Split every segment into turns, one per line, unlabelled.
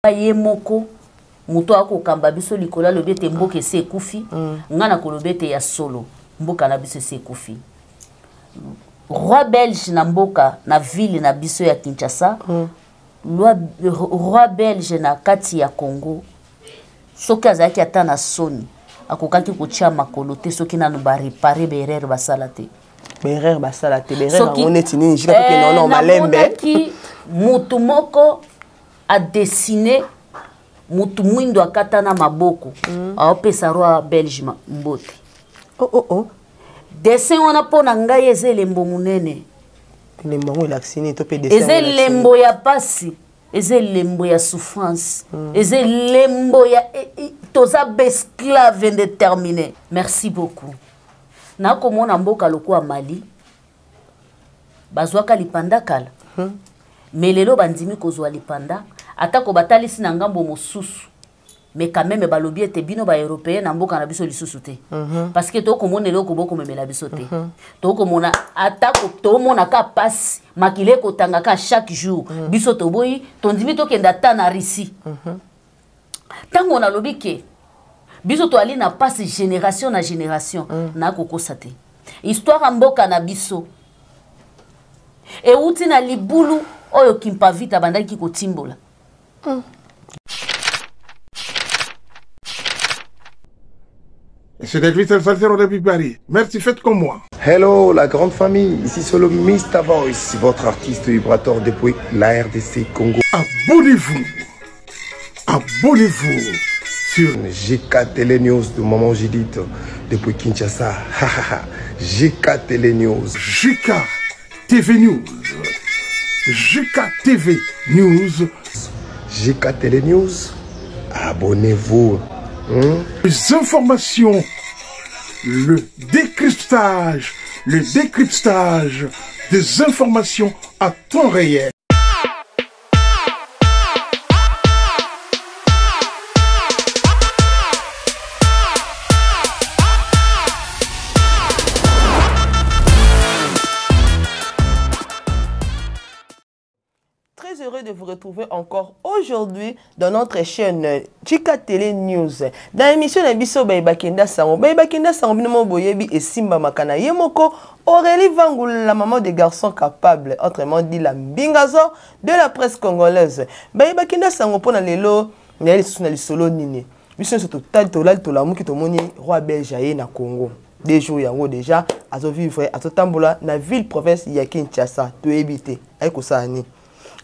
Ye moko moto akokamba biso likolo alobi ete mboka esi ekufi. Ngai nakoloba ete ya solo, mboka na biso esi ekufi. Roi belge na mboka na ville na biso ya Kinshasa. Roi belge na kati ya Congo, soki azalaki ata na soni, akokaki kotia makolo te soki nanu baréparer baerreur basala te.
Baerreur basala te, baerreur yango neti nini? Jika tokende wana malembe.
Mutu moko adessiner mutu mwindo akata na maboko, aopesa roi belge mbote.
Oh.
Dessin wana mpo na ngai eza elembo monene.
Elembo yango elakisi nini to mpe?
Eza elembo ya pasi, eza elembo ya souffrance, eza elembo ya toza baesclave indéterminé. Merci beaucoup. Nakomona mboka lokola Mali, bazwaka lipanda kala. Mais lelo bandimi kozwa lipanda, atako batalisi na ngambo mosusu, mais quand même balobi ete bino baeuropéen na mboka na biso lisusu te, parce que tokomona eloko bokomemela biso te. Tokomona, atako tomona ka pasi, makili ekotanga ka chaque jour. Biso toboyi, tondimi tokende ata na Russie. Ntango nalobi ke biso toali na pasi génération na génération, nakokosa te. Histoire ya mboka na biso euti na libulu oyo Kimpa Vita abandaki kotimbola.
C'était Christelle Salcero depuis Paris. Merci, faites comme moi.
Hello, la grande famille. Ici c'est le Mr. Voice, votre artiste vibrateur depuis la RDC Congo.
Abonnez-vous. Abonnez-vous sur
GK Télé News de Maman Judith depuis Kinshasa. GK Télé News.
GK TV News. GK TV News.
GK Télé News. Abonnez-vous.
Les informations, le décryptage des informations à temps réel.
Très heureux de vous retrouver encore aujourd'hui dans notre chaîne Chika Télé News. Dans l'émission na biso Baye Bakenda Sango, Baye Bakenda Sango, bino mo boyebi esimba makana ye moko Aurélie Vangoul, la maman des garçons capables, autrement dit la mbingazo de la presse congolaise. Baye Bakenda Sango pona lelo na lisusu na lisolo nini? Biso nyonso totali, tolali, tolamuki, tomoni roi belge aye na Congo. 2 jours yango déjà azovivre, azotambola na ville province ya Kinshasa. Toyebi te aye kosala nini,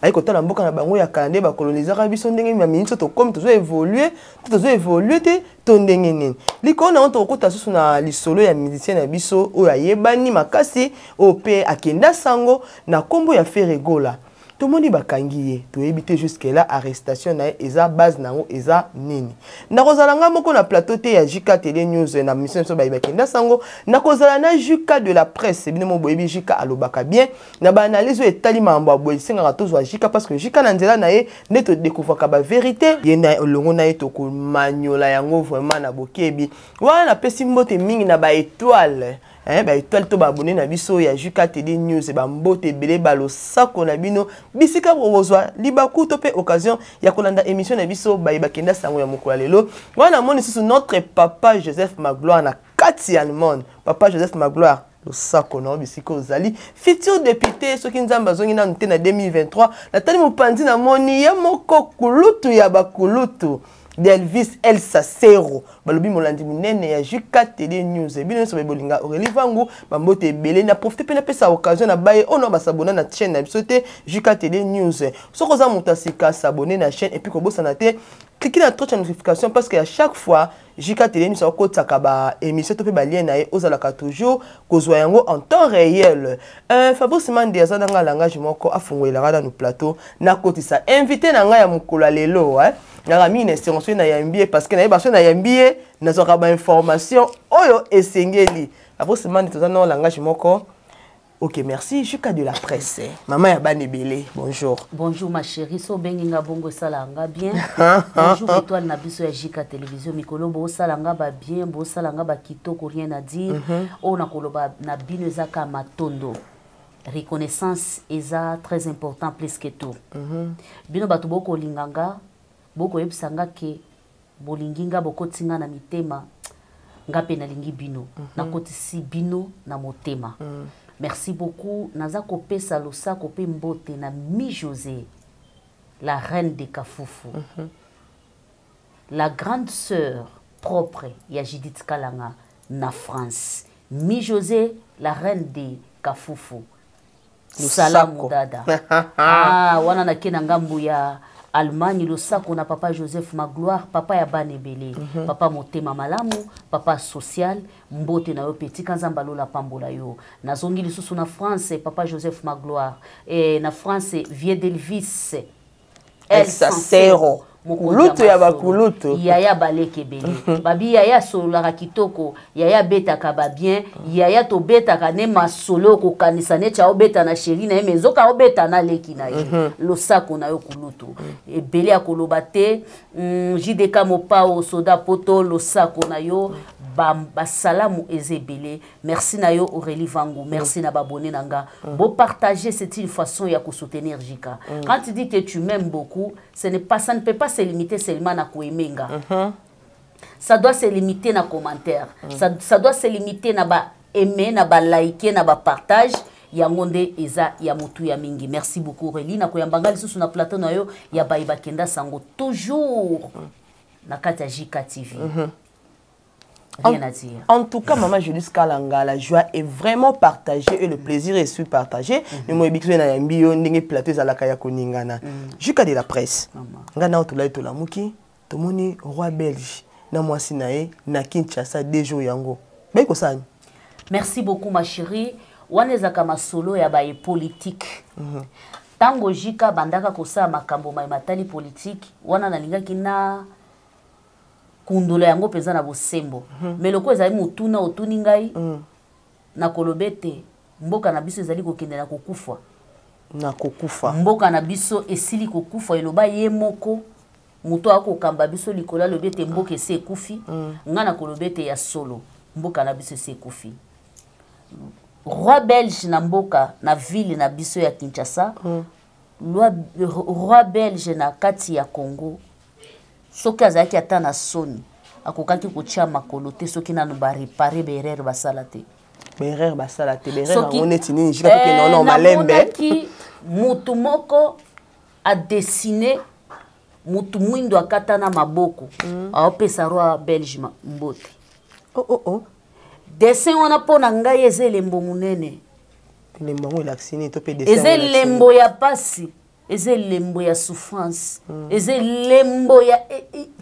aye kotala mboka na bango ya kala nde bakolonisaka biso, ndenge bamini so tokomi tozo évoluer to tozo évoluer te to ndenge nini. Likolo na yango, tokokota susu na lisolo ya musicien na biso oyo ayebani makasi, oyo mpe akenda sango na nkombo ya Ferre Gola. Tomoni bakangi ye, toyebi te jusque là arrestation na ye eza base na yango eza nini. Nakozala nga moko na plateau te ya JK Télé News na mission biso Baye Bakenda Sango. Nakozala na JK de la presse. Bino mo boyebi JK alobaka bien na baanalyse oyo etali makambo ya boye. Esengaka tozwa JK parce que JK na nzela na ye nde todécouvraka bavérité. Ye na elongo na ye tokomanyola yango vraiment na bokebi wana. Napesi mbote mingi na baétoile, hein, baétoile to baabonné na biso ya JK Télé News. Bambote ebele, balosako na bino bisika bokozwa libaku to mpe occasion ya kolanda émission na biso Baye Bakenda Sango ya mokolo ya lelo wana. Namoni lisusu notre papa Joseph Magloire na kati ya Allemagne. Papa Joseph Magloire, losako na yo bisika ozali, futur député soki Nzambe azongi nanu te na 2023. Natali mopanzi, namoni ye moko kulutu ya bakulutu, Delvis El Sacero, balobi molandi monene ya JK Télé News. Bino nyonso bolinga Aurélie Vangu, bambote ebele. Na profite mpe napesa occasion na baye oyo basabona na chaîne na biso te, JK Télé News. Soki oza moto ya sika, s'abonner na chaîne et puis kobosana te, cliquez na cloche ya notification, parce que à chaque fois JK Télé News akotisaka baémission to mpe balien na ye, ozalaka toujours kozwa yango en temps réel. Fabrice Mande aza nanga langage moko afungolelaka nanu plateau, nakotisa invité na ngai ya mokolo ya lelo. Naka mingi na esengo soki nayambi ye, parce que nayeba soki nayambi ye, nazwaka bainformation oyo esengeli. Fabrice Mande, toza na langage moko. Ok, merci. Juka de la presse, mama ya bana ebele, bonjour.
Bonjour ma chérie. So obengi nga bongo, esalaka nga bien. Bonjour étoile na biso ya Jika Télévision. Mikolo bosala nga babien, bosala nga bakitoko, rien à dire. Oyo nakoloba na bino eza ka matondo, reconnaissance eza très important plus que tout. Bino bato bokolinga nga. Bokoyebisa nga ke bolingi nga, bokoti nga na mitema, nga mpe nalingi bino. Nakotisi bino na motema. Merci beaucoup. Naza kopesa losako mpe mbote na Mi José, la reine de Kafufu, la grande sœur propre ya Judith Kalanga na France. Mi José, la reine de Kafufu, salamu dada. Ah, wana nake na ngambu ya Allemagne, losako na papa Joseph Magloire, papa ya bana ebele, papa motema malamu, papa social, mbote na yo mpe tika Nzambe alola pambola yo. Nazongi lisusu na France, papa Joseph Magloire na France, Vie Delvis.
El Sasero, kulutu ya bakulutu.
Yaya baleki ebele babi, yaya asololaka kitoko, yaya abetaka babien, yaya tobetaka ne masolo, okokanisa neti aobeta na chéri na ye, mais nzoka aobeta na leki na ye. Losako na yo kulutu. Ebele ya koloba te. JDK Mopao Soda Poto, losako na yo. Basalamu eza ebele. Merci na yo Aurélie Vangu, merci na babone na nga. Bopartager, c'est une façon ya kosoutenir Jika. Quand tu dis que tu m'aimes beaucoup, ce n'est pas, ça ne peut pas se limiter seulement na koaimer nga. Ça doit se limiter na commentaire, ça doit se limiter na ba aimer, na ba liker, na ba partage. Yango nde eza ya motu ya mingi. Merci beaucoup Aurélie na koyamba nga lisusu na plateau na yo ya Baye Bakenda Sango, toujours na kati ya JK TV. Rien à dire.
En tout cas, maman Julius Kalanga, la joie est vraiment partagée et le plaisir est su partagé. Mais moi, je na yambi yo ndenge plateau ezalaka ya koningana. Jusqu'à de la presse. Nga na tolai tolamuki, tomoni roi belge na mwasi na ye na Kinshasa 2 jours yango. Bai kosani.
Merci beaucoup ma chérie. Wana ezalaka masolo ya baye politique. Ntango Jika bandaka kosala makambo maye matali politique, wana nalingaki na kundola yango mpenza na bosembo. Mais lokola ezali motuna otuni ngai, nakoloba ete mboka na biso ezali kokende na kokufa.
Na kokufa.
Mboka na biso esili kokufa. Eloba ye moko moto akokamba biso likolo, alobi ete mboka esi ekufi. Ngai nakoloba ete ya solo, mboka na biso esi ekufi. Roi belge na mboka, na ville na biso ya Kinshasa, roi belge na kati ya Congo, soki azalaki ata na soni, akokaki kotia makolo te soki nanu baréparer baerreur basala te.
Baerreur basala te, baerreur yango neti nini? Jika tokende wana malembe.
Namonaki mutu moko adessiner mutu mwindo akata na maboko, aopesa roi belge mbote.
Oh.
Dessin wana mpo na ngai eza elembo monene.
Elembo yango elakisi nini to mpe dessin
Eza
yango elakisi nini?
elembo ya pasi, eza elembo ya souffrance, eza elembo ya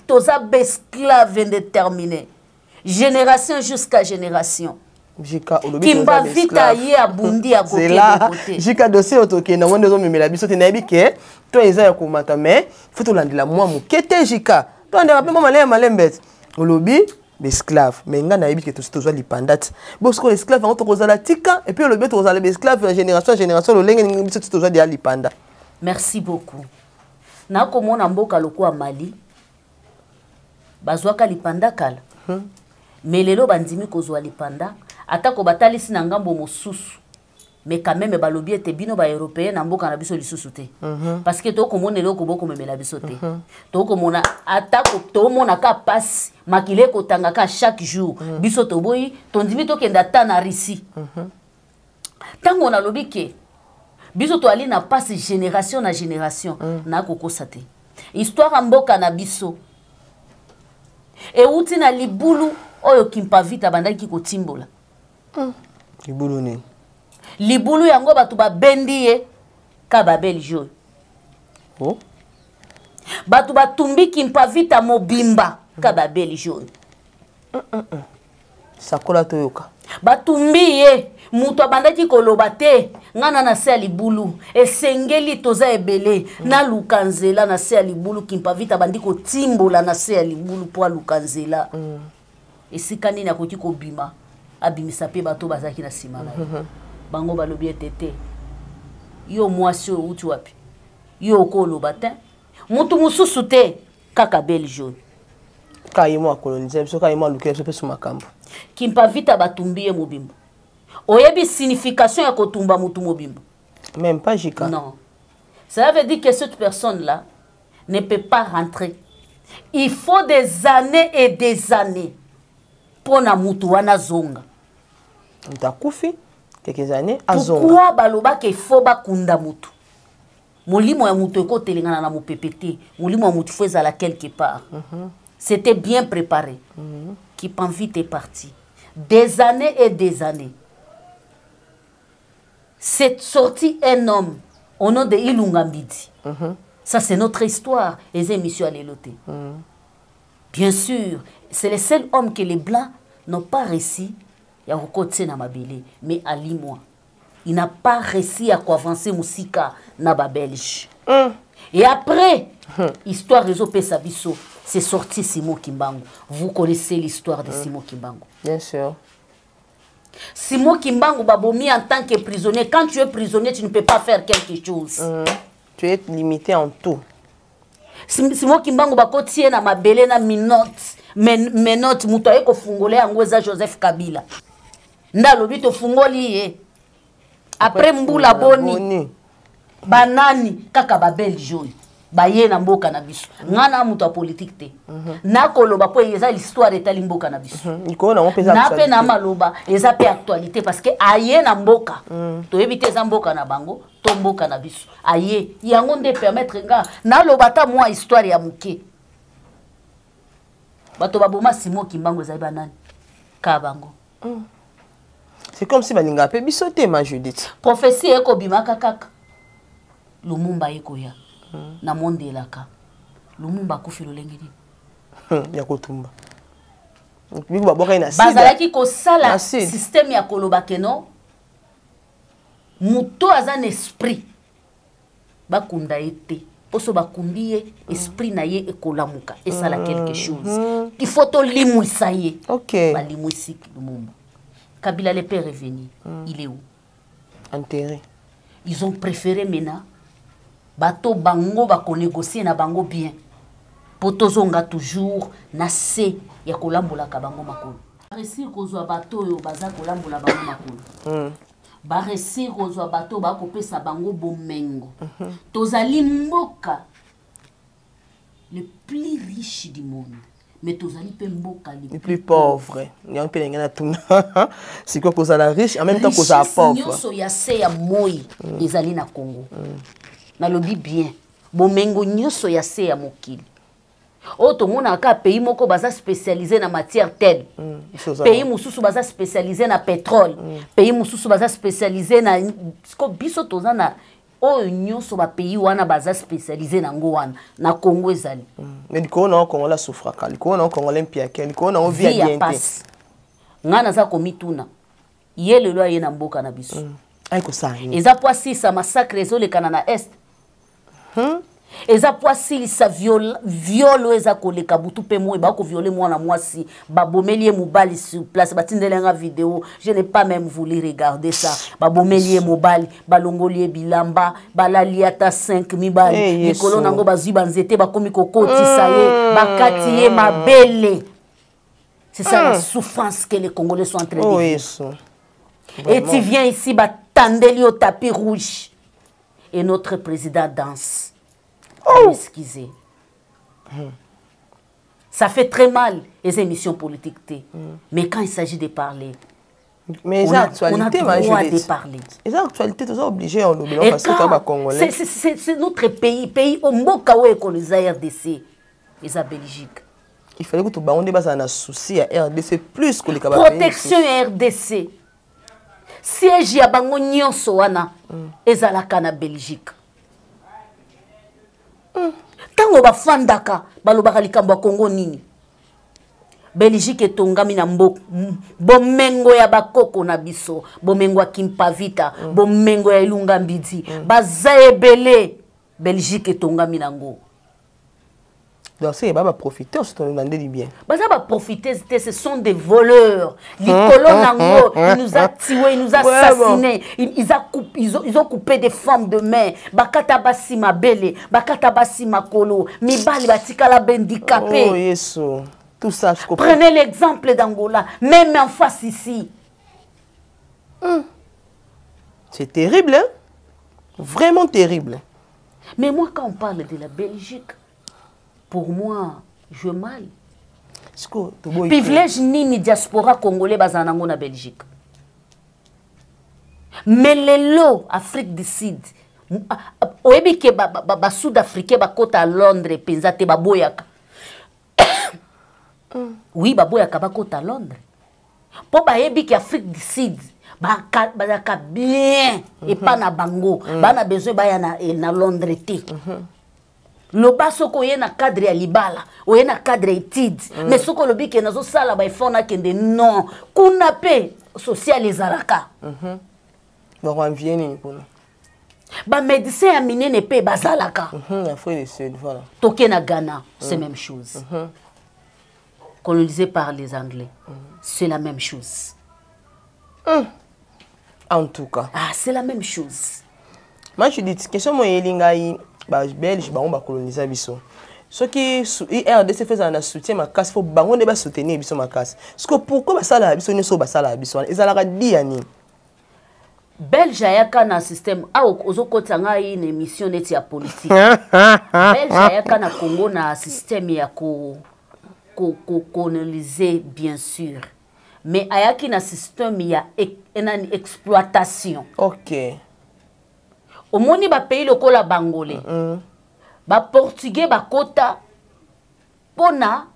toza baesclave indéterminé, génération jusqu'à génération.
Jika olobi
Kimba
toza
Vita
baesclave.
ye abundi akoki
Zela,
eloko te.
Jika, dossier oyo tokende yango nde ezomemela biso te. Nayebi ke to eza ya komata, mais faut tolandela mwa moke te. Jika, tolandela mpe mwa malembe malembe te. Olobi baesclave, mais ngai nayebi ke tosi tozwa lipanda te. Bosiko esclave yango tokozala tika, et puis olobi tokozala baesclave ya génération ya génération. Lolenge ningi biso ti tozwa deya lipanda?
Merci beaucoup. Nakomona mboka lokola Mali, bazwaka lipanda kala, mais lelo bandimi kozwa lipanda, atako batalisi na ngambo mosusu, mais quand même balobi ete bino baeuropéen na mboka na biso lisusu te, parce que tokomona eloko bokomemela biso te. Tokomona atako tomona ka pasi, makili ekotanga ka chaque jour. Biso toboyi, tondimi tokende ata na Russie. Ntango nalobi ke biso toali na pasi génération na génération, nakokosa te. Histoire ya mboka na biso euti na libulu oyo Kimpavita bandaki kotimbola.
Libulu nini?
Libulu yango bato babendi ye ka babelge oyo.
Oh.
Bato batumbi Kimpavita mobimba ka babelge oyo.
Sakola toyoka.
Batumbi ye, moto abandaki koloba te: ngai na se ya libulu, esengeli toza ebele, naluka nzela na se ya libulu. Kimpavita abandi kotimbola na se ya libulu mpo aluka nzela esika nini akoki kobima, abimisa mpe bato bazalaki na nsima na ye. Bango balobi ete te, yo mwasi oyo outi wapi? Yo okoloba te, motu mosusu te, kaka belge oyo.
Ka ye mo akolonize biso, ka ye mo alukela biso mpe so makambo.
Kimpavita batumbi ye mobimba. Oyebi signification ya kotumba motu mobimba?
Même pas, Jika.
Non, cela veut dire que cette personne là ne peut pas rentrer. Il faut des années et des années mpo na mutu wana azonga.
Moto akufi quelques années, azonga.
Pourquoi balobaka il faut bakunda mutu? Molimo ya mutu ekotelengana na mopepe te. Molimo ya mutu faut ezala quelque part. C'était bien préparé. Kimpa Vita est parti, des années et des années, c'est sorti un homme au nom de Ilunga Mbidi. Ça, c'est notre histoire, les émissions à lelo te. Bien sûr, c'est le seul homme que les Blancs n'ont pas réussi ya kokotisa na mabele, mais alimwa. Il n'a pas réussi à avancer mosika na Babelge. Et après, histoire ezopesa biso, c'est sorti Simon Kimbangu. Vous connaissez l'histoire de Simon Kimbangu?
Bien sûr.
Simon Kimbangu babomi en tant que prisonnier. Quand tu es prisonnier, tu ne peux pas faire quelque chose.
Tu es limité en tout.
Simon Kimbangu bakoti ye na mabele na menottes, menottes. Moto aye kofungola yango eza Joseph Kabila. Nde alobi tofungoli ye après mbula boni.
Boni.
Banani kaka Babelge oyo baye na mboka na biso. Nga na moto ya politike te, nakoloba mpo eza l'histoire etali mboka na biso.
Likolo nango mpe eza
Na mpe na
actualité.
Maloba eza mpe actualité parce que aye na mboka, toyebi te eza mboka na bango to mboka na biso. Aye yango nde permettre nga naloba ata mwa histoire ya moke. Bato baboma Simon Kimbangu ezali banani? Ka bango.
C'est comme si balingaka mpe biso te, ma Judith.
Prophétie ekobimaka kaka, Lumumba ekoya na mondelaka. Lumumba akufi lolenge nini?
Ya kotumba biko babwakaki na sida.
Bazalaki kosala
Na sud.
Système ya koloba que non, moto aza na esprit, bakunda ye te, mposo bakundi ye, esprit na ye ekolamuka, esala quelque chose. Il faut tolimwisa ye. Balimwisi Lumumba. Kabila le père est venu, il est où?
Enterré.
Ils ont préféré maintenant bato bango bakonégocie na bango bien, mpo tozonga toujours na se ya kolambolaka bango makolo. Baréussir kozwa bato oyo baza kolambola bango makolo, baréussir kozwa bato oyo bakopesa bango bomengo. Tozali mboka le plus riche du monde, mais tozali mpe mboka
le plus pauvre. Yango mpe ndenge natuna sikoyo, kozala riche en même temps kozala
Richesse
pauvre.
Nyonso ya se ya moi ezali na Congo. Nalobi bien, bomengo nyonso ya se ya mokili oyo tomonaka kaka, pays moko baza spécialisé na matière telle,
Biso oza
pays mosusu baza spécialisé na pétrole, pays mosusu baza spécialisé na siko. Biso toza na oyo nyonso bapays wana baza spécialisé nango wana, na Congo ezali.
Mais likolo nango Congolais asouffraka, likolo nango Congolais mpiake, likolo nango vie
vie ya
ya bien te.
Pasi. Ngai naza komituna, ye lelo aye na mboka na biso,
Ayi kosala nini?
Eza po asilisa massacre ezolekana na Est, eza po asilisa viol oyo eza koleka butu mpe moi. Bakovioler mwana mwasi, babomeli ye mobali sur place. Batindeli nga video, je n'ai pas même voulu regarder ça. Babomeli ye mobali, balongoli ye bilamba, balali ata 5 mibali.
Eh, Yesu.
Likolo nango bazwi banzete, bakomi kokotisa ye, bakati ye mabele. C'est ça la souffrance que les Congolais sont en train de
Oh
vivre.
Yesu.
Et tu viens ici, batandeli au tapis rouge. Et notre président danse. Oh. Excusez. Ça fait très mal, les émissions politiques te. Mais quand il s'agit de parler,
Mais
on
eza
a, on a
actualité, ma
droit de
Judith.
parler.
Eza actualité, toza obligé olobela
Et
parce que toza
quand
Bacongolais.
c'est notre pays, pays au mboka oyo ekoleza RDC, eza Belgique.
Il fallait que bango nde bazala na souci ya RDC plus koleka bapays.
Protection ya RDC, siège ya bango nyonso wana ezalaka na Belgique. Ntango bafandaka, balobaka likambo ya Kongo nini? Belgique etongami na bomengo ya bakoko na biso, bomengo ya Kimpa Vita, bomengo ya Ilunga Mbidi. Baza ebele, Belgique etongami nango.
Donc c'est ba baprofiteur, so tolandeli bien.
Baza baprofiter te, ce sont des voleurs. Likolo nango, il nous a tué, il nous a assassiné, ils, a coupé, ils ont coupé des femmes de main, bakata basi mabele, bakata basi makolo, mibali batikala bahandicapé.
Oh Yesu, tout ça je comprends.
Prenez l'exemple d'Angola, même en face ici.
C'est terrible, hein, vraiment terrible.
Mais moi, quand on parle de la Belgique, pour moi, Je mal.
Sikoyo toboyi.
Privilège nini diaspora congolais bazala nango na Belgique? Mais lelo Afrique du Sud, oyebi ke basud africain bakota à Londres mpenza te, baboyaka. Oui, baboyaka bakota à Londres mpo bayebi ke Afrique du Sud bazalaka bien epa na bango. Bana besoin baya na Londres te. Loba soki oye na cadre ya libala, oye na cadre ya étude, mais soki olobi ke nazosala baeffort nakende, non, kuna mpe social ezalaka.
Bakoenvier nini kuna?
Bamédecin ya minene mpe bazalaka.
Afrique du Sud, voilà.
Toke na Ghana, c'est même chose. Colonisé par les Anglais, c'est la même chose.
En tout cas.
Ah, c'est la même chose.
Moi je dis, question mo eyeli ngai, babelge bango bacolonisa biso, soki RDC fe ezala na soutien makasi, fo bango nde basoutenir biso makasi. Siko pourquoi basalaka biso nyonso oyo basalaka biso wana? Ezalaka di ya nini?
Belge ayaka na système awa, ozokotisa ngai na émission neti ya politique. Belge ayaka na Congo na système ya ko coloniser, bien sûr, mais ayaki na système ya nani, exploitation. Omoni bapays lokola bangolais, baportugais bakota mpona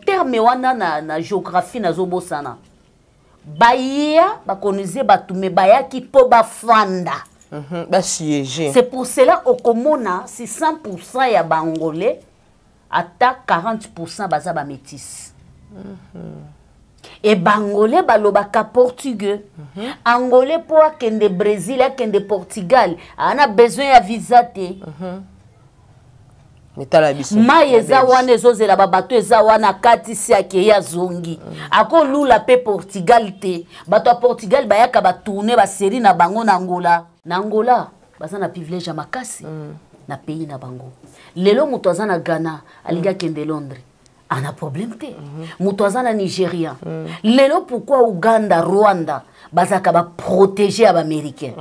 terme wana na géographie nazobosana. Baya bakolonize bato, me bayaki mpo bafanda.
Basiége.
C'est pour cela okomona si 100 ya bangolais, ata 40 baza bamétis. E bangolais balobaka portugais. Angolais mpo akende Brésil, akende Portugal, ana besoin ya visa te.
Mitala biso.
Mai eza wana, ezozela babato, eza wana, akatisi, akei, azongi. Akolula mpe Portugal te. Bato ya Portugal bayaka batourne basérie na bango na Angola. Na Angola baza na privilège ya makasi na pays na bango. Lelo moto aza na Ghana alingi akende Londres, ana problème te. Moto aza na Nigeria lelo, pourquoi Uganda, Rwanda bazalaka baprotégé ya baaméricain?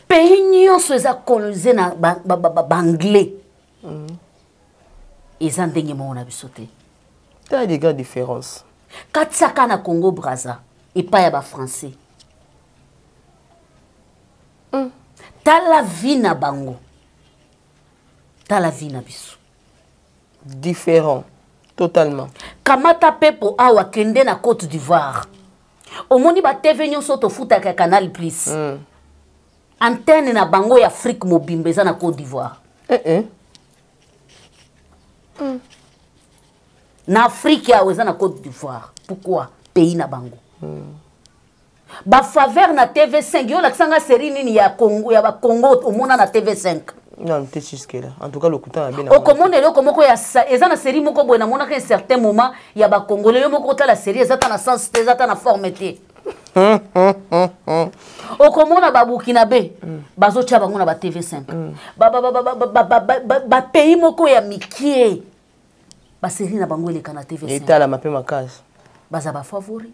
Pays nyonso eza colonisé na baanglais ba, ba, ba Eza ndenge moko na biso te.
Tala des grandes différences.
Katiaka na Congo Braza epai ya bafrançais. Tala vie na bango, tala vie na biso.
Différent totalement.
Kamata pepo awa, kende na Côte d'Ivoire, omoni batv nyonso tofutaka, Canal Plus, antenne na bango ya Afrique mobimba eza na Côte d'Ivoire.
Eh, eh.
Na Afrique awa eza na Côte d'Ivoire. Pourquoi? Pays na bango. Bafaveur na TV5, yo olakisanga série nini ya Congo, ya bacongo omona na TV5?
Non te, jusque là en tout cas lokuta na bena.
Okomona eloko moko ya eza na série moko boye namonaka un certain moment ya bacongolais. Yo moko otala série, eza ta na sens te, eza ta na forme te. Okomona baburkinabe bazotia bango na ba TV5. Bapays moko ya mikie, basérie na bango eleka na TV5.
Etalama mpe makasi.
Baza bafavori,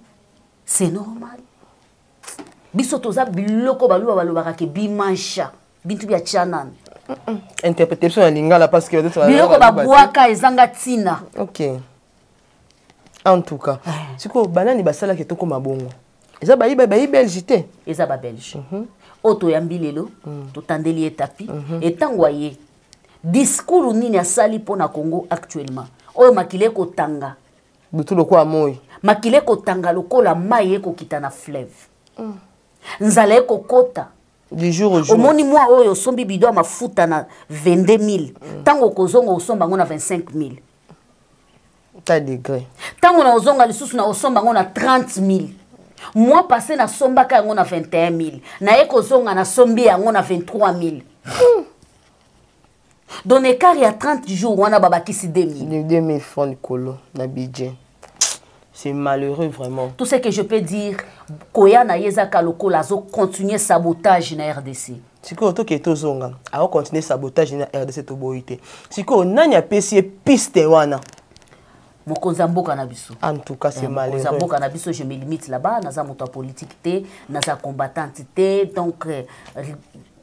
c'est normal. Biso toza biloko baluba balobaka ke bimansha, bintu bya tia nani.
Interpréter biso na lingala parce que
biloko babwaka ezanga ntina.
Ok, en tout cas sikoyo banani basalaki tokóma bongo? Eza bayi belge te?
Eza babelge oyo toyambi lelo. Totandeli ye tapi etango aye, discours nini asali mpo na Congo actuellement oyo makili ekotanga?
Butu lokola moi.
Makili ekotanga lokola mai ekokita na fleuve. Nzala ekokota.
Du jour au jour.
Omoni mwa oyo osombi bidon ya mafuta na 22 000, ntango okozonga osomba yango na 25 000.
Ta degré.
Ntango na ozonga lisusu na osomba yango na 30 000. Mois passé nasombaka yango na 21 000, naye kozonga nasombi yango na 23 000. Donc écart ya 30 jours wana babakisi 2 000.
2000 francs likolo na budget, c'est malheureux vraiment.
Tout ce que je peux dire, koya na ye ezaka lokola azocontinue sabotage na RDC.
Sikoyo tokee, tozonga, akocontinue sabotage na RDC, toboyi te. Sikoyo nani apesi ye piste wana?
Mokonzi ya mboka na biso.
En tout cas, c'est
Eh, mokonzi ya
malheureux.
mboka na biso. Je me limite là-bas. Naza moto ya politique te, naza combattante te, donc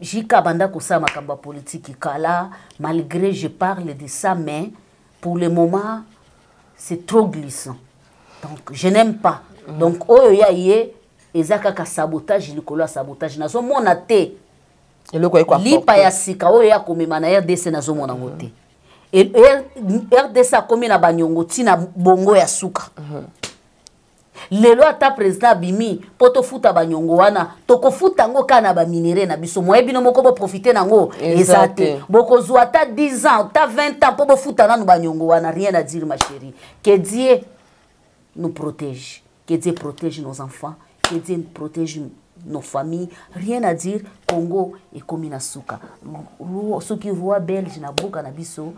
Jika banda kosala makambo ya politiki kala, malgré je parle de ça, mais pour le moment c'est trop glissant, donc je n'aime pas. Donc oyo ya ye eza kaka sabotage likolo ya sabotage. Nazomona te
eloko ayeko.
Lipa ya sika oyo ya komema na RDC, nazomona yango te. RDC akomi na baniongo ntina bongo ya suka. Lelo ata président abimi mpo tofuta baniongo wana, tokofuta yango kaka na baminerais na biso. Moye bino moko boprofite nango eza te. Bokozwa ata 10 ans, ata 20 ans mpo bofuta nanu baniongo wana. Rien à dire, ma chérie. Que Dieu nous protège, que Dieu protège nos enfants, que Dieu protège nos familles. Rien à dire. Congo ekomi na suka. Soki roi belge na mboka na biso,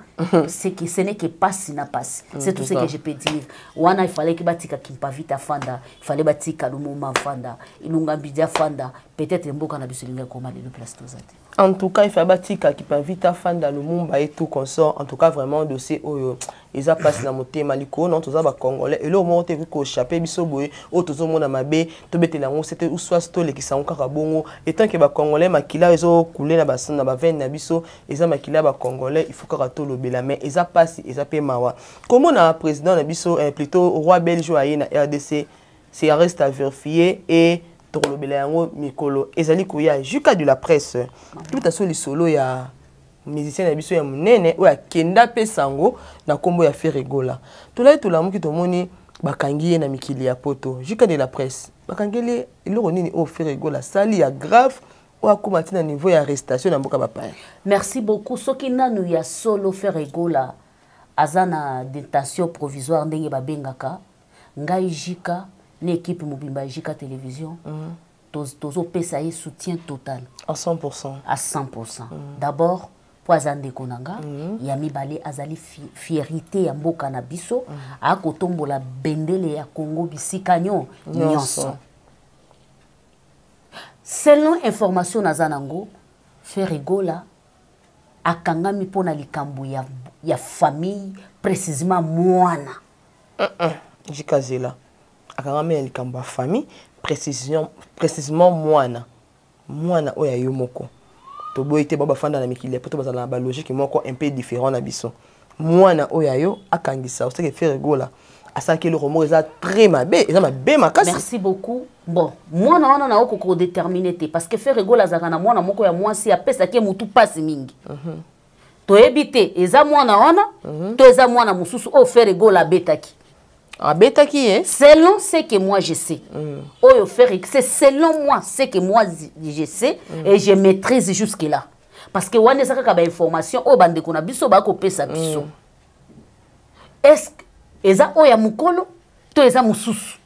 c'est que ce n'est que pasi na pasi. C'est tout ce que je peux dire. Wana il fallait que batika Kimpa Vita afanda, il fallait batika Lumumba afanda, Ilunga Mbidi afanda, peut-être mboka na biso elingi ekoma lelo place toza te.
En tout cas, il faut batika Kimpa Vita fanda, Lumumba et tout consort. En tout cas, vraiment, dossier oyo eza place na motema likolo. Non, toza bacongolais, eloko moko te ekoki koéchappe biso boye. Oyo tozomona mabe, tobetela yango sete ou soit tolekisa yango kaka bongo. Etant que bacongolais, makila ezokule na baveine na biso, eza makila ya bacongolais, il faut kaka tolobela. Mais eza mpasi, eza mpe mawa komona président na biso, plutôt roi belge oyo aye na RDC. C'est reste à vérifier et tokolobela yango mikolo ezali koya. Juka de la presse, tobeta so lisolo ya musicien na biso ya monene oyo akenda mpe sango na nkombo ya Ferre Gola. Tolai tolamuki, tomoni bakangi ye na mikili ya poto. Juka de la presse, bakangeli eloko nini oyo Ferre Gola asali ya grave oyo akóma ntina niveau ya arrestation na mboka bapaya?
Merci beaucoup. Soki nanu ya solo Ferre Gola aza na détention provisoire ndenge babengaka, ngai Jika na équipe mobimba ya Jika Télévision, tozopesa ye soutien total.
À 100%.
À 100%. D'abord mpo aza ndeko na nga. Ya mibale, azali fierté ya mboka na biso. Akotombola bendele ya Congo bisika nyonso. Selon information naza nango, Ferre Gola akangami mpona likambo ya famille, précisément mwana.
Jikazela, akangami na likambo ya famille, précisément mwana, mwana oyo ya yo moko. Toboyi te, bao bafanda na mikili ya poto bazala na balogique moko un peu différent na biso. Mwana oyo ya yo akangisa oseke, Ferre Gola asalaki eloko moko eza très mabe, eza mabe makasi.
Merci beaucoup. Bon, mwana wana na okoki kodétermine te, parce que Ferre Gola azalaka na mwana moko ya mwasi apesaki ye motu mpasi mingi. Toyebi te eza mwana wana to eza mwana mosusu oyo Ferre Gola abetaki.
Abetaki ye.
Selon ce que moi je sais, oyo Ferre, c'est selon moi, ce que moi je sais et je maîtrise jusque là, parce que wana eza kaka bainformation oyo bandeko na biso bakopesa biso. Est-ce que eza oyo ya mokolo to eza mosusu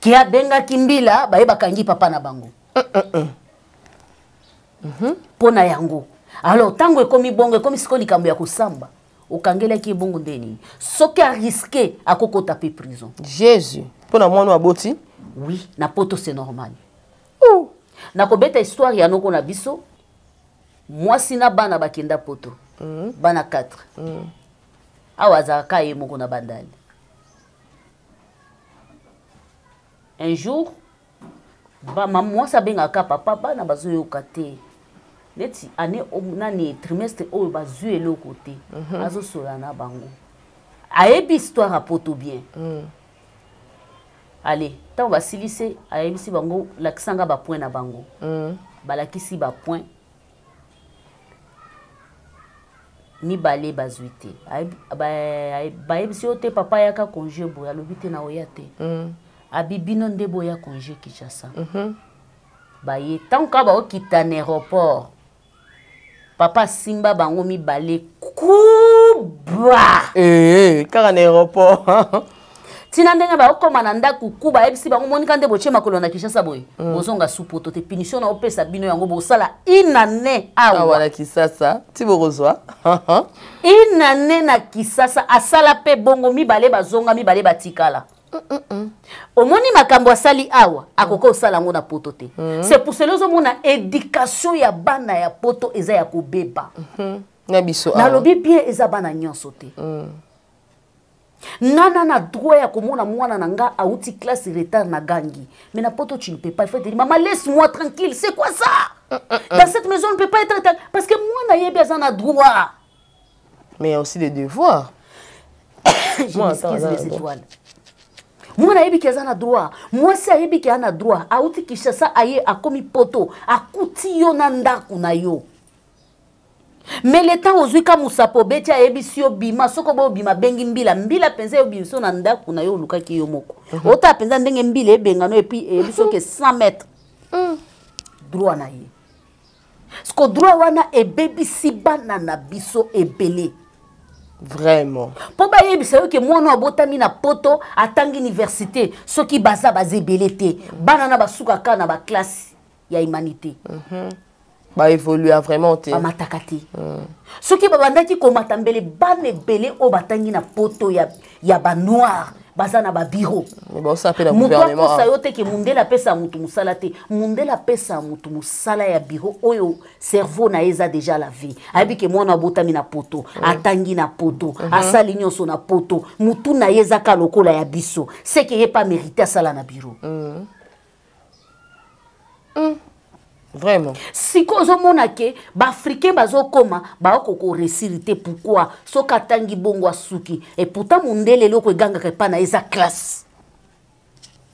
ke abengaki mbila baye bakangi papa na bango mpo na yango? Alors ntango ekomi bongo, ekomi sikoyo likambo ya kosamba. Okangelaki ye bongo nde nini? Soki arisque, akokota mpe prison.
Jésus, mpo na mwana oyo aboti?
Oui, na poto c'est normal. Nakobeta histoire ya noko na biso, mwasi na bana bakenda poto. Bana 4. Awa azalaka ye moko na bandali. Un jour mwasi abengaka papa, bana bazoyoka te neti ane nani, trimestre oyo bazwi eloko te. Azosola na bango, ayebi histoire ya poto bien. Ale ntango basilisi, ayebisi bango: "Lakisanga bapoint na bango." Balakisi bapoint mibale, bazwi te. Bayebisi yo te: "Papa, yaka congé boye." Alobi te: "Na oya te." Abi: "Bino nde boya congé Kinshasa." Baye, ntango kaka baokita na aéroport, papa asimba bango mibale kuba.
Eh, kaka na aéroport?
Ntina ndenge baokóma na ndako ku, bayebisi bango: "Monika nde botie makolo na Kinshasa boye, bozonga su poto te. Punition na opesa bino yango, bosala une année
awa
awa
na Kisasa ti bokozwa."
Une année na Kisasa. Asala mpe bongo, mibale bazonga, mibale batikala. Omoni makambo asali awa, akoki kosala yango na poto te. C'est pour cela ozomona éducation ya bana ya poto eza ya kobeba.
Na biso awa.
Nalobi bien, eza bana nyonso te. Nga na droit ya komona mwana na nga auti classe retard na gangi, mais na poto tu ne peux pas. Il faut te dire: "Maman, laisse moi tranquille, c'est quoi ça?" Dans cette maison, on ne peut pas être, parce que mwana ayebi aza na droit.
Mais il y a aussi des devoirs.
Je m'excuse, les étoiles. Mwana ayebi ke aza na droit, mwasi ayebi ke aza na droit. Auti Kinshasa, aye, akomi Poto, akuti yo na ndako na yo. Mais le temps ozwi ka mosapo, obeti, ayebisi yo bima. Soki oboyi obima, bengi mbila. Mbila mpenza eyobimisa yo na ndako na yo olukaki yo moko. Otala mpenza ndenge mbila ebengano, et puis eyebisi yo ke 100 mètres. Droit na ye siko, droit wana ebebisi bana na biso ebele.
Vraiment.
Mpo bayebisa yo ke mwana abotami na Poto, atangi université, soki baza ebele te, bana na basukaka na baclasse ya humanité.
Baévolue vraiment te.
Bamataka te. Soki babandaki komata, mbele bana ebele oyo batangi na Poto ya banoir baza na babureau.
Mais baosala mpe na
Moto
gouvernement.
akosa yo te ke mundele apesa motu mosala te. Mundele apesa motu mosala ya bureau oyo cerveau na ye eza déjà la vie, ayebi ke mwana abotami na Poto, atangi na Poto, asali nyonso na Poto, mutu na ye eza ka lokola ya biso, seke ye pa mérité asala na bureau.
Vraiment.
Sikoyo ozomona ke baafricain bazokoma, baokoka koréussir te. Pourquoi? Soki atangi bongo, asuki. Et pourtant mondele, eloko egangaka epai na ye eza classe.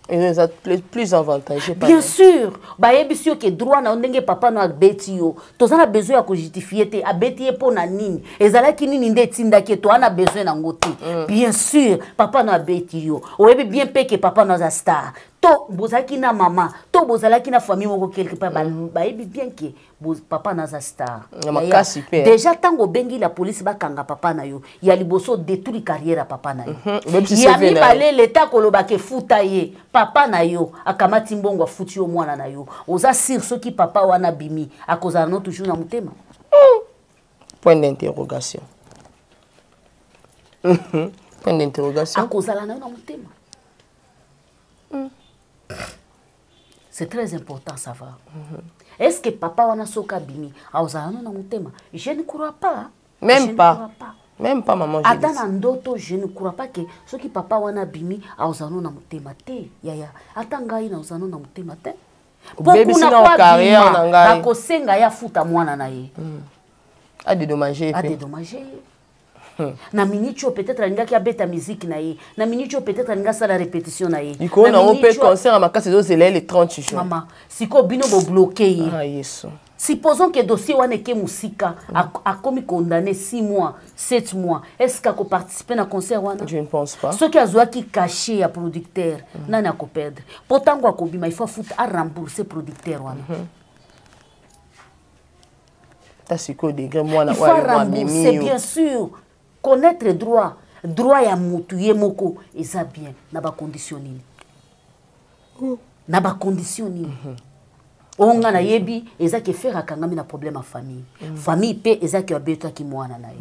Eza plus avantageux.
Bien sûr. Bayebisi yo ke droit na yo, ndenge papa no abeti yo, toza na besoin ya kojustifie te. Abeti ye mpo na nini, ezalaki nini nde etindaki ye, toza na besoin nango te. Bien sûr, papa no abeti yo, oyebi bien mpe ke papa no aza star, to bozalaki na mama, to bozalaki na famille moko quelque part. Bayebi bien ke papa na aza star.
Ya makasi mpe.
Déjà, ntango obengi la police bakanga papa na yo, ya liboso, détruire carrière ya papa na yo.
Obebisi
Ya
CV na ye.
mibale, leta kolobaka efuta ye. Papa na yo akamati mbongo, afuti yo mwana na yo. Oza sûr soki papa wana abimi, akozala no toujours na motema?
Point d'interrogation, point d'interrogation.
Akozala na yo na motema? C'est très important, ça va. Est-ce que papa wana, soki abimi, akozala no na motema? Je ne crois pas. Je
Même
ne
pas.
crois pas.
Même pas, maman
Ata
Judith.
na ndoto, je ne crois pas ke soki papa wana abimi, akozala no na motema te. Yaya, ata ngai nakozala no na motema te. Po
Obebisi
kuna
na
po
carrière
abima,
na ngai.
bakosenga ye afuta mwana na ye.
Adédommage ye mpe.
Adédommage ye. Na minute oyo, peut-être alingaki abeta musique na ye. Na minute oyo, peut-être alingi asala répétition na ye.
Likolo
Na
nango mpe,
minute oyo-
concert ya makasi ezozela ye le 30 juin.
Mama, sikoyo bino bobloquer ye.
Ah, Yesu.
Supposons que dossier wana eke mosika, akomi condamné 6 mois, 7 mois, est ce que akoparticipe na concert wana?
Je ne pense pas.
Soki azwaki cachet ya producteur, nani akoperdre? Mpo ntango akobima, il faut afuta, arembourse producteur wana.
Ta sikoyo degré mwana
Il faut
oyo ayo
rembourser.
amemi yo.
Bien sûr, connaître droit, droit ya motu ye moko eza bien. Na bacondition nini? Na bacondition nini oyo nga nayebi eza ke Ferre akangami na problème ya famille. Famille mpe eza ke abetaki mwana na ye.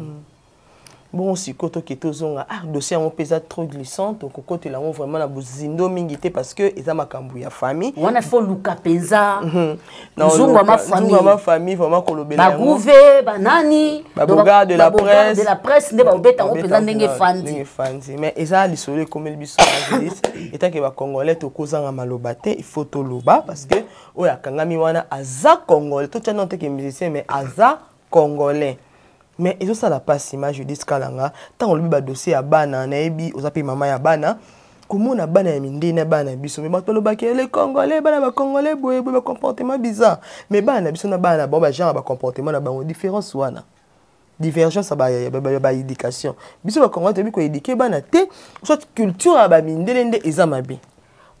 Bongo sikoyo toke, tozonga. Ah, dossier yango mpe eza trop glissant, tokokotela yango vraiment na bozindo mingi te, parce que eza makambo ya famille.
Wana faut luka mpenza
Na
nzungu ya
oluka- nzungu ya
mafamille.
mafamille, vraiment kolobela yango.
Bagouve banani.
Babogards de la
Babogards
presse.
de la presse nde babeta yango mpenza ndenge
ndenge
efandi.
efandi. Mais eza lisolo ekomeli biso na Judith. Etant que bacongolais, tokozanga maloba te, il faut toloba, parce que oyo akangami wana aza Congolais. Totya nano teke musicien, mais aza Congolais. Mais ezosala mpasi. Ma Judith Kalanga, ntango olobi badossier ya bana, nayebi oza mpe mama ya bana. Komona bana ya mindele na bana na biso, mais bato balobaki les Congolais, bana bacongolais boye boye, bacomportement bizarre, mais bana na biso na bana na bango, bagenre ya bacomportement na bango, différence wana, divergence ya baéducation. Biso bacongolais toyebi koéduquer bana te, soit culture ya bamindele nde eza mabe.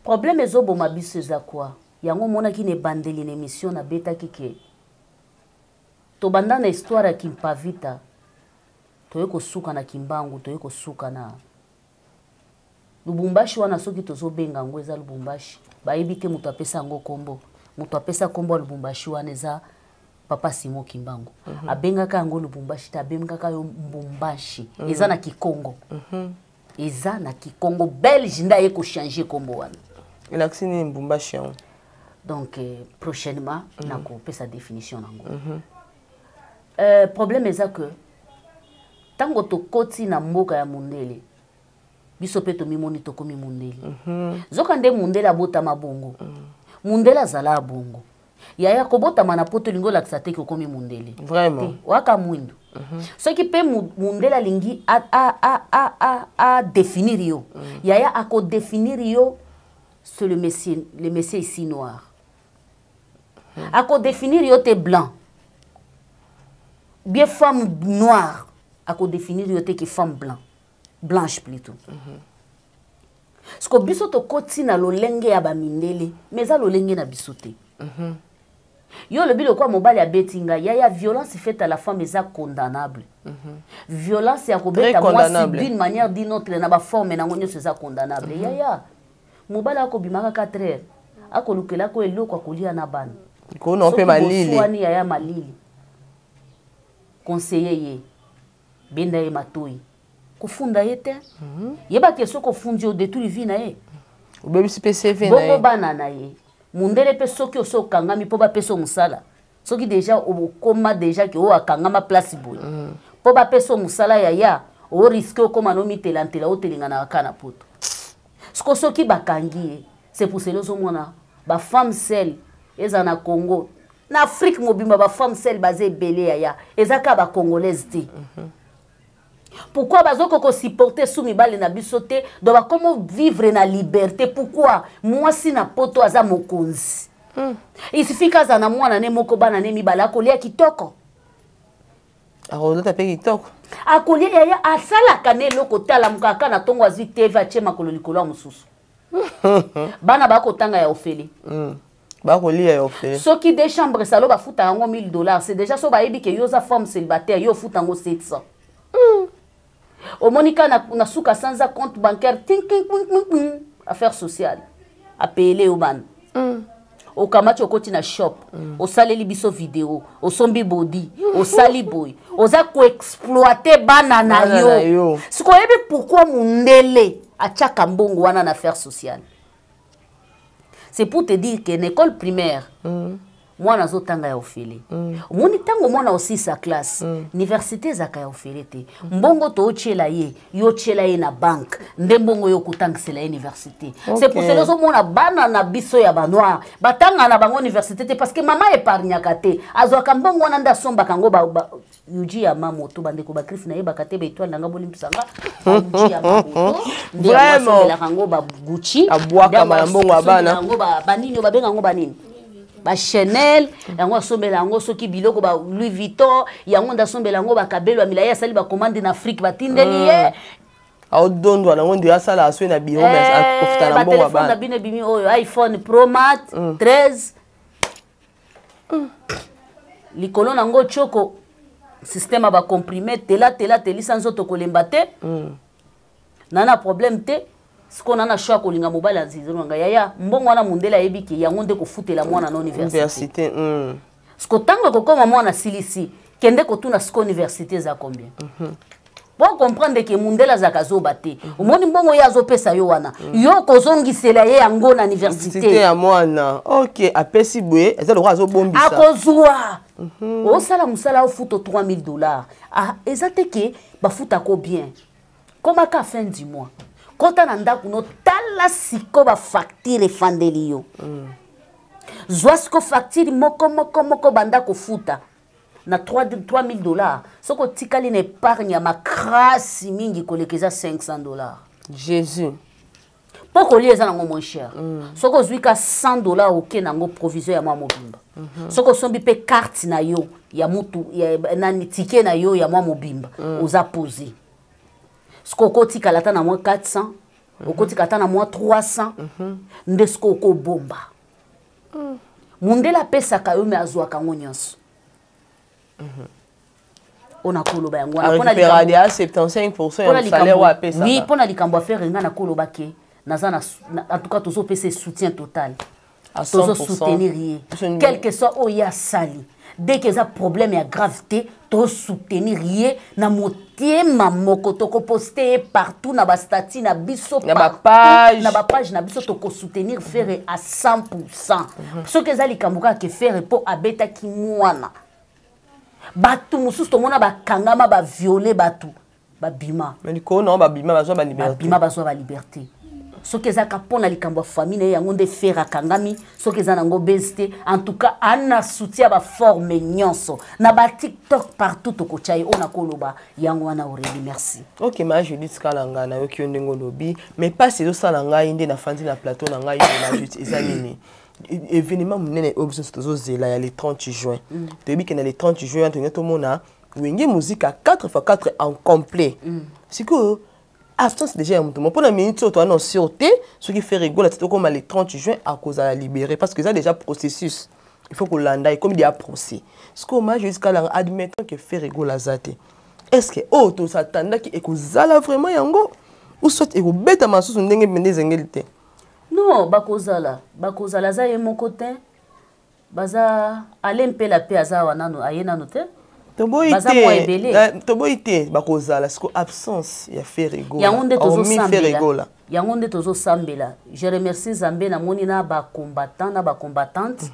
Problème ezoboma biso eza kwa yango. Omonaki na ebandeli na émission, nabetaki ke tobanda na histoire ya Kimpavita, toye kosuka na Kimbangu, toye kosuka na Lubumbashi wana. Soki tozobenga yango eza Lubumbashi, bayebi te moto apesa yango nkombo. Moto apesa nkombo ya Lubumbashi wana eza papa Simon Kimbangu. Abengaka yango Lubumbashi te, abengaka yo Mbumbashi. Eza na Kikongo. Eza na Kikongo. Belge nde aye kochange nkombo wana.
Elakisi nini, Mbumbashi yango?
Donc prochainement nakopesa définition nango. Problème eza que ntango tokoti na mboka ya mondele, biso mpe tomimoni tokomi mondele. Zoka nde mondele abotama bongo, mondele azala bongo. Yaya, kobotama na Poto olingi olakisa te ke okomi mundele.
Vraiment.
Te, oyaka mwindu. Soki mpe mundele alingi adéfinir yo, yaya, akodéfinir yo, c'est le monsieur, le monsieur ici noir. Akodéfinir yo te blanc, bien femme noire. Akodéfinir yo te ke femme blanc, blanche plutôt. Siko biso tokoti na lolenge ya bamindele, mais eza lolenge na biso te. Yo olobi lokwa mobali abeti ngai. Yaya, violence faite à la femme eza condamnable. Violence ya kobeta
Très
mwasi
condamnable.
d'une manière, d'une autre, na baforme nango nyonso, eza condamnable. Yaya, mobali akobima kaka 4 heures, akolukelako eloko akolia na bana.
Likolo mpe
Soki
malili.
boswani, yaya, malili, conseiller ye, benda ye matoi, kofunda ye te. Yebaki soki ofundi, odétruire vie na ye.
Obebisi mpe CV na
Bongo
ye.
bana na ye. Mundele mpe, soki osi okangami mpo bapesa yo mosala, soki déjà okóma déjà ke oyo akangama place boye, mpo bapesa yo mosala, yaya, orisquer okóma na omitelantela, otelinga na kaka na Poto. Siko soki bakangi ye, c'est pour cela ozomona bafemme seule eza na Congo, na Afrique mobimba, bafemme seule baza ebele, yaya. Eza kaka bacongolaise te. Pourquoi bazokoka kosupporter su mibale na biso te? Donc bakoma vivre na liberté. Pourquoi? Mwasi na Poto aza mokonzi. Il suffit aza na mwana ne moko, bana ne mibale, akolia kitoko.
Akolota mpe kitoko.
Akolia, yaya, asalaka na eloko te. Alamukaka kaka na ntongo, azwi TV, atie makolo likolo ya mosusu, bana bakotanga ya ofele.
Bakolia ya ofele.
Soki deux chambre salon bafuta yango 1000 $, c'est déjà so bayebi ke yo oza femme célibataire, yo ofuta yango 700. Omoni ka na suka sanza, compte bancaire ting ting ting ting ting, affaire sociale apeyele yo bana. Okamati, okoti na shop, osaleli biso video, osombi bodi, osali boye, oza koexploiter bana na
Bana
yo.
na yo.
Sikoyo oyebi pourquoi mundele atiaka mbongo wana na affaire sociale? C'est pour te dire que na école primaire, mwana azotanga ya ofele. Omoni, ntango mwana osisa classe, université ezalaka ya ofele te. Mbongo tootiela ye, yo otiela ye na banque nde mbongo oyo okotangisela ye université. C'est pour cela ozomona bana na biso ya banoir batanga na bango université te, parce que mama épargnaka te. Azwaka mbongo wana nde asombaka yango ba Yohji Yamamoto. Bandeko bagriffe, nayebaka te, baétoile nanga, bolimbisanga. Yohji Yamamoto nde yango asombelaka yango, baGucci.
Abwakama na mbongo ya bana.
Yango banini oyo babenga yango banini, baChanel, yango asombela yango. Soki biloko ba Louis Vuitton, yango nde asombela yango. Bakabelo ya milai, asali bacommande na Afrique, batindeli ye.
Aodondwa nango nde asala aswe na biro, mais akofuta na mbongo ya
Batelefone na
bana.
bino ebimi oyo, iPhone Pro Max 13, likolo nango tioko système ya bacomprime, tela tela, telisa nzoto, kolemba te. Na problème te. Sikoyo na choix ya kolinga mobali azizelo na ngai, yaya, mbongo wana mondele ayebi ke yango nde kofutela mwana na université.
Université.
Siko ntango ekokóma, mwana asilisi, kende kotuna siko université eza combien, po comprendre ke mundele azalaka azoba te. Omoni mbongo ye azopesa yo wana, yo kozongisela ye yango na
université
université
ya mwana. Ok, apesi boye, eza lokola azobombisa.
Akozwa, osala mosala, ofuta 3000 $. Ah, eza te ke bafutako bien. Komaka fin du mois, kota na ndako no, tala siko bafacture efandeli yo. Zwa siko facture moko moko moko, banda kofuta na 3000 $. Soki otikali na épargne ya makrasi mingi koleka, eza 500 $.
Jésus.
Mpo kolia eza nango moins cher. Soki ozwi ka 100 $, oke nango provision ya mwa mobimba. Soki osombi mpe carte na yo ya mutu ya, nani, ticket na yo ya mwa mobimba, oza posé. Soki okotikala ata na mwa 400, okotika ata na mwa 300, nde soki okobomba. Mundele apesaka yo, me azwaka yango nyonso. Oyo nakoloba yango wana. Mpona
Arécupéra ya 75 ya
mpona
salaire oyo
oui,
apesaka.
Mpona likambo affaire, ngai nakoloba ke naza na, en tout cas tozopesa soutien total.
À 100%.
Tozosoutenir ye, quel que soit oyo ye asali. Dès que eza problème ya grave te, tozosoutenir ye na motema moko. Tokoposte ye partout na bastati na biso,
Na
partout,
bapage.
Na bapage na biso, tokosoutenir Ferre à 100. Soki eza likambo kaka ke Ferre mpo abetaki mwana, bato mosusu tomona bakangama, baviole bato, babima.
Mais likolo nango babima, bazwa baliberté.
Babima, bazwa baliberté. Soki ezalaka mpo na likambo ya famille na ye, yango nde Ferre akangami. Soki eza nango base te, en tout cas ana soutien ya baforme nyonso na batiktok partout, tokotya ye. Oyo nakoloba yango wana, Aurélie, merci.
Ok, ma Judith Kalanga, nayoki yo ndenge olobi, mais mpasi ezosala ngai nde nafandi na plateau na ngai na Judith, eza nini? Événement monene oyo biso nyonso tozozela ya le 30 juin. Toyebi ke na le 30 juin wana tolingi tomona Wenge Musica 4 x 4 en complet. Sikoyo absence déjà ya moto moko mpona minute oyo towana sûr te soki Ferre Gola ti tokóma le 30 juin akozala libéré, parce que eza déjà processus, il faut kolanda, ekomi déjà procès. Sikoyo ma Judith Kalanga, admettons que Ferre Gola aza te, est ce que oyo tosatandaki ekozala vraiment yango ou soit ekobetama lisusu ndenge mpenza ezengeli te?
Non, bakozala, bakozala. Aza ye moko te, baza ale mpela mpe aza awa nano, aye nano te.
Toboyi
Baza mwa
te.
ebele.
Toboyi te, bakozala. Siko absence ya Ferre Gola,
yango nde
hormis Ferre
tozosambela.
Gola.
Yango nde tozosambela. Je remercie Nzambe, namoni na bacombattant na bacombattante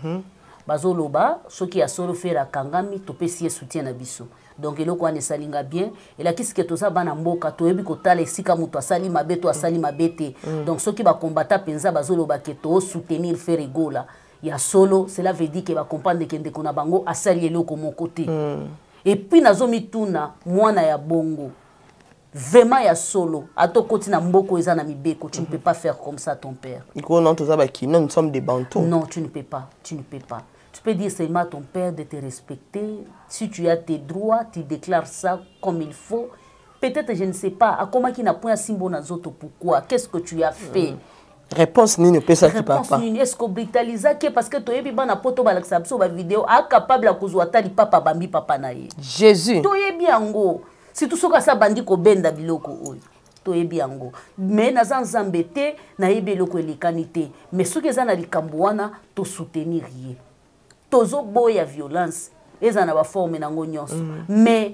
bazoloba soki ya solo Ferre akangami, topesi ye soutien na biso. Donc eloko wana esalinga bien, elakisi ke toza bana mboka, toyebi kotala esika moto asali mabe to asali mabe te. Donc soki bacombattant mpenza bazoloba ke tosoutenir Ferre Gola ya solo, cela veut dire ke bacomprendre ke ndeko na bango asali eloko moko te. Et puis nazomituna, mwana ya bongo vraiment ya solo, ata okoti na mboka eza na mibeko, tu ne peux pas faire comme ça à ton père.
Iko non, toza bakino, nous sommes des Bantous.
Non, tu ne peux pas, tu ne peux pas. Tu peux dire seulement à ton père de te respecter. Si tu as tes droits, tu déclares ça comme il faut. Peut-être, je ne sais pas, akomaki na point simbo na nzoto, pourquoi? Qu'est-ce que tu as fait?
Réponse nini opesaki
Réponse
papa?
nini? Est-ce que obrutalisaki? Parce que toyebi bana poto balakisa biso bavideo, acapable ya kozwa ata lipapa, bambi papa na ye.
Jésus.
Toyebi yango, surtout soki asa bandi kobenda biloko oyo, toyebi yango. Mais naza Nzambe te, nayebi eloko elekani te. Mais soki eza na likambo wana, tosoutenir ye. Tozoboya violence, eza na baforme nango nyonso, mais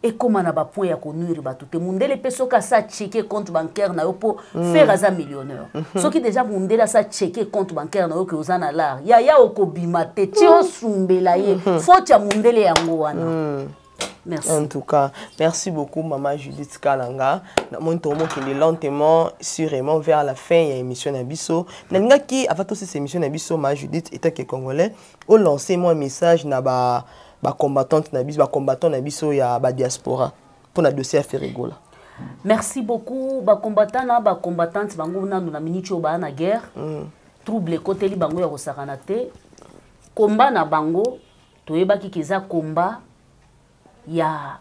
ekóma na bapoint ya konuire bato te. Mundele mpe soki asa checker compte bancaire na yo, mpo Ferre aza millionnaire, soki déjà mundele asa checker compte bancaire na yo ke oza na lar yaya, okobima te ti osumbela ye. Faute ya mundele yango wana. Merci.
En tout cas, merci beaucoup, Maman Judith Kalanga. Namoni tokende lentement, sûrement vers la fin ya émission na biso. Nalingaki avant tout cette émission na biso, Maman Judith, étant que Congolais, o lancer moi message na ba combattante na biso, ba combattant na biso ya ba diaspora pour na dossier ya Ferre Gola.
Merci beaucoup. Bacombattant na bacombattante, bango nanu na miniti oyo baa na guerre. Trouble ekoteli bango ya kosakana te. Komba na bango, toyebaki ke eza komba ya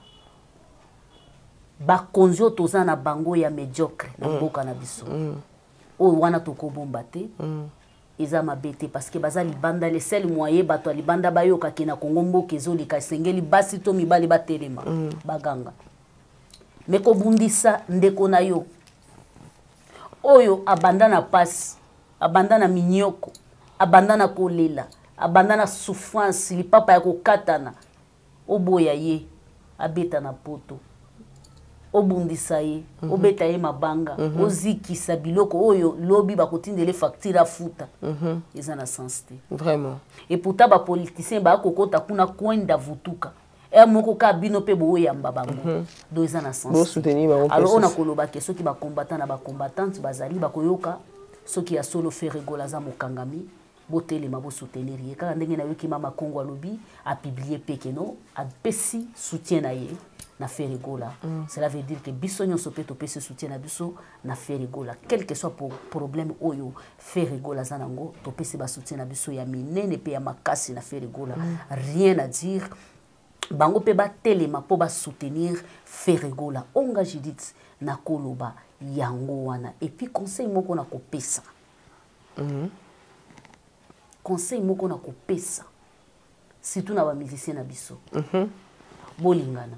bakonzi oyo toza na bango ya médiocre na mboka na biso. Oyo wana tokobomba te, eza mabe te, parce que baza libanda. Le seul moyen bato ya libanda bayokaki na Kongo mboka ezoleka, esengeli basi to mibali batelema, baganga. Me kobundisa ndeko na yo oyo abanda na pasi, abanda na minyoko, abanda na kolela, abanda na souffrance, lipapa ya kokatana, oboya ye abeta na poto, obundisa ye, obeta ye mabanga, ozikisa biloko oyo lobi bakotindela facture afuta, eza na sens te.
Vraiment.
Et pourtant bapoliticien bakokota kuna kwenda vutuka ere moko kaka bino mpe booyamba bango. Donc eza na sens te.
Bosoutenir bango mpe
Alors oyo
susu.
nakoloba ke soki bacombattant na bacombattante bazali bakoyoka, soki ya solo Ferre Gola aza mokangami, botelema, bosoutenir ye kaka ndenge nayoki mama Kongo alobi, apublier mpe keno apesi soutien na ye na Ferre Gola. Cela veut dire que biso nyonso mpe topesi soutien na biso na Ferre Gola, quel que soit problème oyo Ferre Gola aza nango, topesi basoutien na biso ya minene mpe ya makasi na Ferre Gola. Rien à dire, bango mpe batelema mpo basoutenir Ferre Gola. Onga Judith nakoloba yango wana. Et puis conseil moko na kopesa, conseil moko na kopesa surtout na bamusicien na biso, bolingana.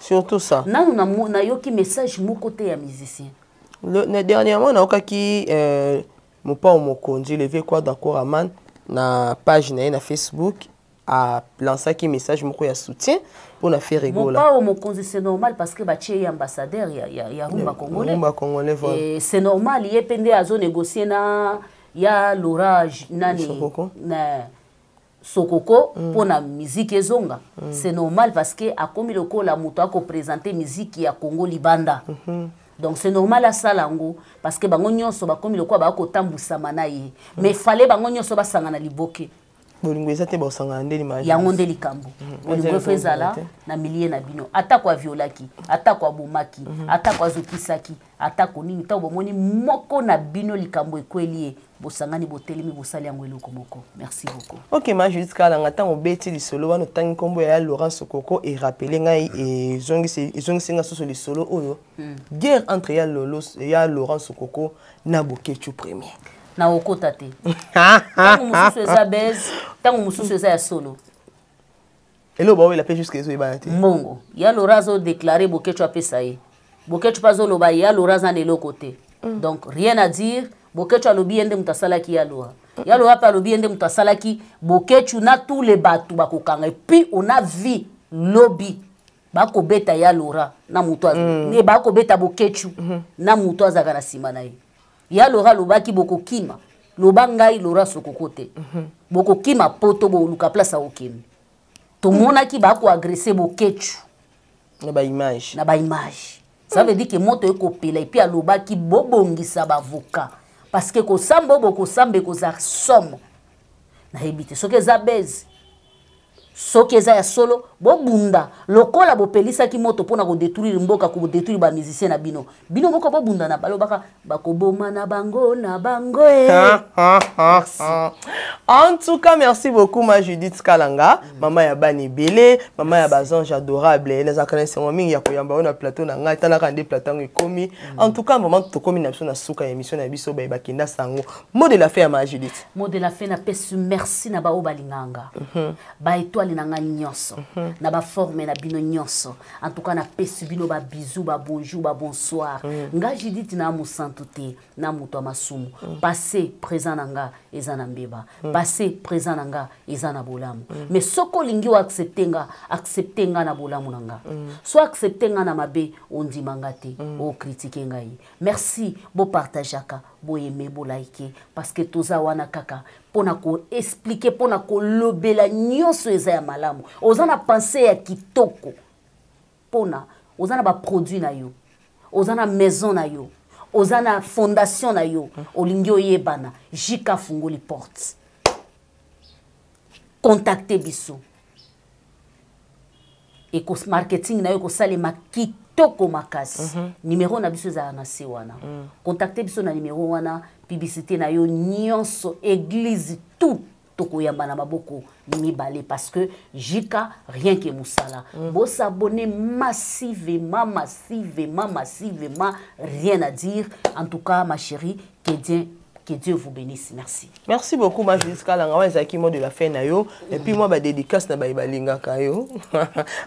Surtout ça.
Nanu nayoki message moko te ya musicien.
Dernièrement, naokaki mopao mokonzi levé quoi d'accord aman na page na ye na Facebook, alansaki message moko ya soutien mpona Ferre Gola.
Mopao mokonzi, c'est normal, parce que batie ye ambassadeur ya rumba congolais.
Rumba congolais, voilà.
Et c'est normal, ye mpe nde azonégocie na ya l'orage nani.
Sokoko.
Na Sokoko mpona musique ezonga. C'est normal, parce que akomi lokola moto akoprésente musique ya Congo libanda. Donc c'est normal asala yango, parce que bango nyonso bakomi lokola bakotambwisama na ye. Mais fallait bango nyonso basangana liboke.
Bolingo eza te, bosangana nde
limage. Yango nde likambo. Bolingo efo ezala na milieu na bino. Atako aviolaki, atako abomaki, atako azokisaki, atako nini, ntango bomoni moko na bino likambo ekweli ye, bosangani, botelemi, bosali yango eloko moko. Merci beaucoup.
Ok, ma Judith Kalanga, ntango obeti lisolo wana, otangi nkombo ya Laurent Sokoko, erappeler ngai, ezongisi nga susu lisolo oyo, guerre entre ya Lolo, ya Laurent Sokoko na Boketshu Premier.
Na okota te. Ntango mosusu eza base, ntango mosusu eza ya solo.
Eloko baoyela mpe jusque ezoyebana te.
Mbongo ya Laurent azodéclarer, Boketshu apesa ye. Boketshu mpe azoloba ya Laurent aza na eloko te. Donc rien à dire. Boketshu alobi ye nde moto asalaki ya Laurent. Ya Laurent mpe alobi ye nde moto asalaki Boketshu na tous les bato bakokanga. Et puis on a vu lobi bakobeta ya Laurent na moto ne bakobeta Boketshu na moto azalaka na nsima na ye. Ya Laurent alobaki bokokima, loba ngai Laurent Sokoko te, bokokima poto, boluka place akokende. Tomonaki bakoagresser Boketshu
na baimage.
Na baimage. Ça veut dire que moto ekopela. Et puis alobaki bobongisa baavocat, parce que kosamba oyo bokosamba ekozala somo. Nayebi te soki eza base, soki eza ya solo. Bobunda lokola bopelisaki moto mpona kodétruire mboka, kodétruire bamusicien na bino. Bino moko bobunda na balobaka bakoboma na bango na bango e.
En tout cas, merci beaucoup, ma Judith Kalanga, maman ya bana ebele, maman ya bazange adorable. Nazalaka na esengo mingi ya koyamba oyo na plateau na ngai. Talaka nde plateau yango ekomi. En tout cas, vraiment, tokomi na biso na suka ya émission na biso baye bakenda sango. Mot de la fin ya ma Judith.
Mot de la fin, napesi merci na baoyo balinganga, baétoile na nga nyonso, na baforme na bino nyonso. En tout cas, napesi bino babisous, babonjour, babonsoir. Nga Judith na mosantu te, na moto ya masumu. Passé présent na nga eza na mbeba, passé présent na nga eza na bolamu. Mais soki olingi oaccepter nga, accepte nga na bolamu na nga. So accepte nga na mabe, ondima nga te, ocritiquer ngai. Merci, bopartageaka, boaimer, boliker, parce que toza wana kaka mpona koexpliquer, mpona kolobela nyonso eza ya malamu. Oza na pensée ya kitoko, mpona oza na baproduit na yo, oza na maison na yo, oza na fondation na yo, olingi oyebana, Jika fungoli porte, contacte biso. Eko marketing na yo ekosalema kitoko makasi. Numero na biso ezala na se wana. Contacte biso na numero wana. Publicité na yo nyonso, église, tout, tokoyamba na maboko mibale, parce que Jika rien que mosala. Bosabonner massivement, massivement, massivement, rien à dire. En tout cas, ma chérie, que Dieu vous bénisse. Merci.
Merci beaucoup, ma Judith Kalanga. Wana ezalaki mot de la fin na yo. Et puis moi, badédicace na baye balingaka yo.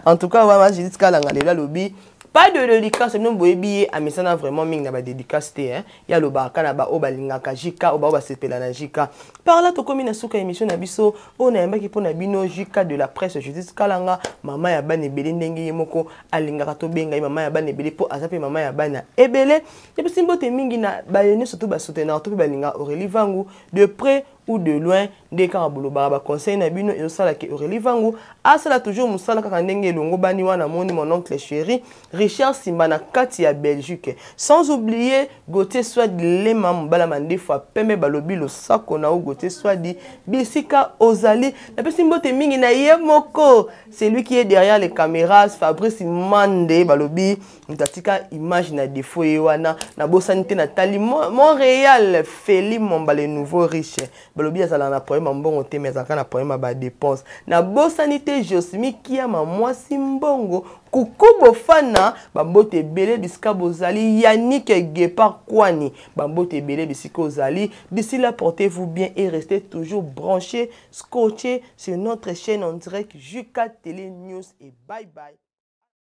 En tout cas, ma Judith Kalanga lelo alobi pas de dédicace. Bino boyebi ye, amesana vraiment mingi na badédicace te, hein. Ye alobaka na baoyo balingaka Jika, oyo baoyo basepela na Jika. Par là tokomi na suka émission na biso oyo nayambaki mpo na bino Jika de la presse, Judith Kalanga, mama ya bana ebele, ndenge ye moko alingaka tobenga ye mama ya bana ebele, mpo aza mpe mama ya bana ebele. Epesi mbote mingi na baye nyonso to basoutenaka to mpe balingaka Aurélie Vangu de près ou de loin. Nde kaka bolobaka, baconseil na bino ezosalaka Aurélie Vangu asala toujours mosala kaka ndenge elongo bani wana. Moni mon oncle chéri Richard Simba na kati ya Belgique, sans oublier Gautier Swadi Lema, mobala mandefu pembe, balobi losako na o Gautier Swadi bisika ozali. Napesi mbote mingi na ye moko, c'est lui qui est derrière les caméras, Fabrice Mande, balobi moto atika image na défaut ye wana. Nabosani te natali Montréal Feli Momba, le nouveau riche, balobi azalaka na problème ya mbongo te, mais azalaka na problème ya badépense. Nabosani te Josmi Kiama, mwasi mbongo, kuku bofana, bambote ebele bisika bozali. Yannick Gepard Kwani, bambote ebele bisika ozali. D'ici là, portez-vous bien et restez toujours branchés, scotchés sur notre chaîne en direct Juka Télé News, et bye bye.